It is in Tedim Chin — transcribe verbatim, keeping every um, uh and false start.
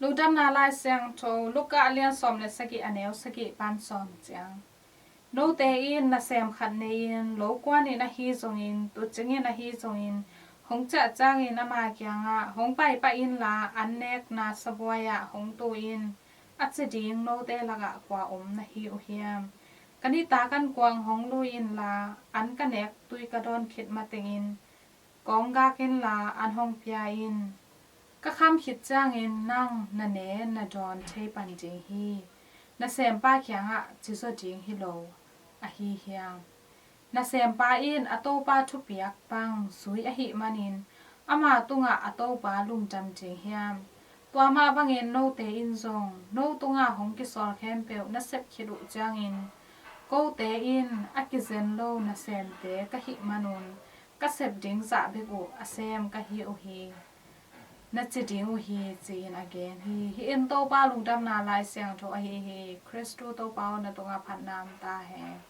Lungdamna Lai Siangtho, Luka a lian sawm le sagih, a neu sagih pan sawm ciang. Note in nasem khat nei-in, lo kuanin ahi zongin, tuucingin ahi zongin, hong ciah ciangin ama kiangah, "Hong paipah inla, an nekna sabuai ah hong tu in, a ci ding note lakah kua om na hi uh hiam? Ka nitak an kuang hong lui inla, an ka nek tui ka dawn khit matengin kong gak inla, an hong pia in. Ka kham khit ciangin nang na ne na dawn thei pan ding hi. Nasempa kiangah ci zaw ding hi lo ahi hiam? Nasempa in a topa thupiak bang zui ahih manin ama tungah a topa lungdam ding hiam? Tua mah bangin note in zong no tungah hong kisawl khempeuh na sep khit uh ciangin, kote in a kizen lo nasemte ka hih manun ka sep ding zah bek uh a sem ka hi uh hi, na ci ding uh hi," ci-in a gen hi. Hih in Topa Lungdamna Lai Siangtho ahi hi. Khristu Topa aw, na tungah phatna om ta hen.